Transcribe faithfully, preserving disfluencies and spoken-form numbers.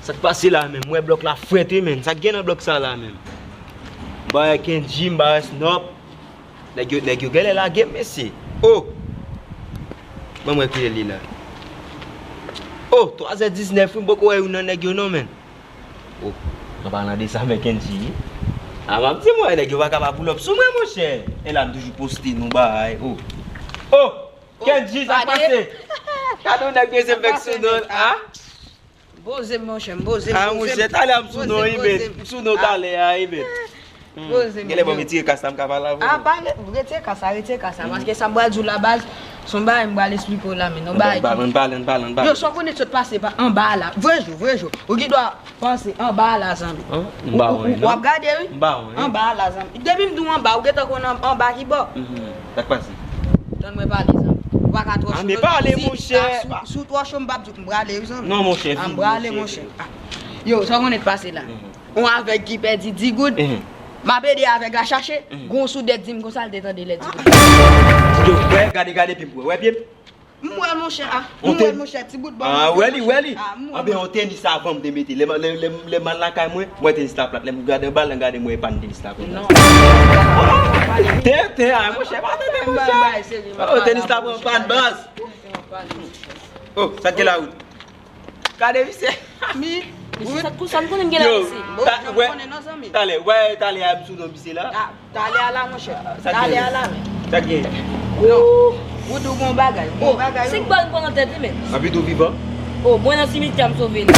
Sa k pase la menm? M wè blòk la frèt wi menn. Sa k gen nan blòk sa la menm? M pa wè Kendji, m pa wè Snop. Nèg yo, nèg yo genlè lage m, mesye. Oh! Ban m wè kilè l ye la. Oh, twa zè diznèf wi, m poko wè youn nan nèg yo non menn. Oh, an palan de sa, men Kendji. A, m ap di mwen, nèg yo pa ka pa pull up sou mwen, monchè. E la, m toujou poste nou bagay. Oh. Oh! Kendji, sa k pase? Gade yon nèg bezwen m fèk sou non, a? Poze m, monchè, m poze m, a, monchè, talè a m sou non, wi, men. M sou non talè a, wi, men. Poze m. Genlè ban m retire kas la, m ka pale avè w. A, pa re-, retire kas la, retire kas la. Paske sa m pral di w la, baz, se yon bagay m pral esplike w la, men. Yon bagay ki... Ann pale, ann pale, ann pale. Yo, sa w konnen sot pase pa anba a la. Vrè jou, vrè jou. Ou gen dwa panse anba a la, zanmi. An? M pa wè, non. W ap gade, wi. M pa wè. Anba a la, zanmi. Depi m di w anba, ou gentan konn an-, anba ki bò. Mhm. Sa k pase? Tann mwen pale, zanmi. Ou pa ka twò cho. A, men pale, monchè. Si w twò cho, m p ap di w m prale, wi, zanmi. Non, monchè, vini, monchè. A, m prale, monchè. A. Yo, sa w konnen k pase la? Mhm. Yon avèg ki pèdi di goud. Mhm. M ap ede avèg la chache. Mhm. Gon soudèt di m konsa, l te tande lè di goud. Yo, wè, gade, gade pye m pou wè. Wè pye m? M wè l, monchè, a. M wè l, monchè, ti bout bò. A, wè li, wè li. A, m wè. Anben, yon tenis avan m te mete. Lè, lè, lè, lè m al lakay mwen, m wè tenis la plat. Lè m gade anba l, m gade m wè epa n tenis la plat. Non. Tenten, a, monchè, pa tenten, monchè. Oh, tenis la pran pàn, baz. Oh, sa k gen la wi? Gade misye. Mi. Misye, sa kou sa m konnen m gen la isi. Yo, ta-, wè, talè, wè, talè a m sou non misye la. A, talè a la, monchè. Talè a la, men. Sa k gen? Non. Ou di w gon bagay, gon bagay. Se k bal m pran nan tèt li, men. Anpi tou vivan. Oh, mwen nan simityè a m sove li.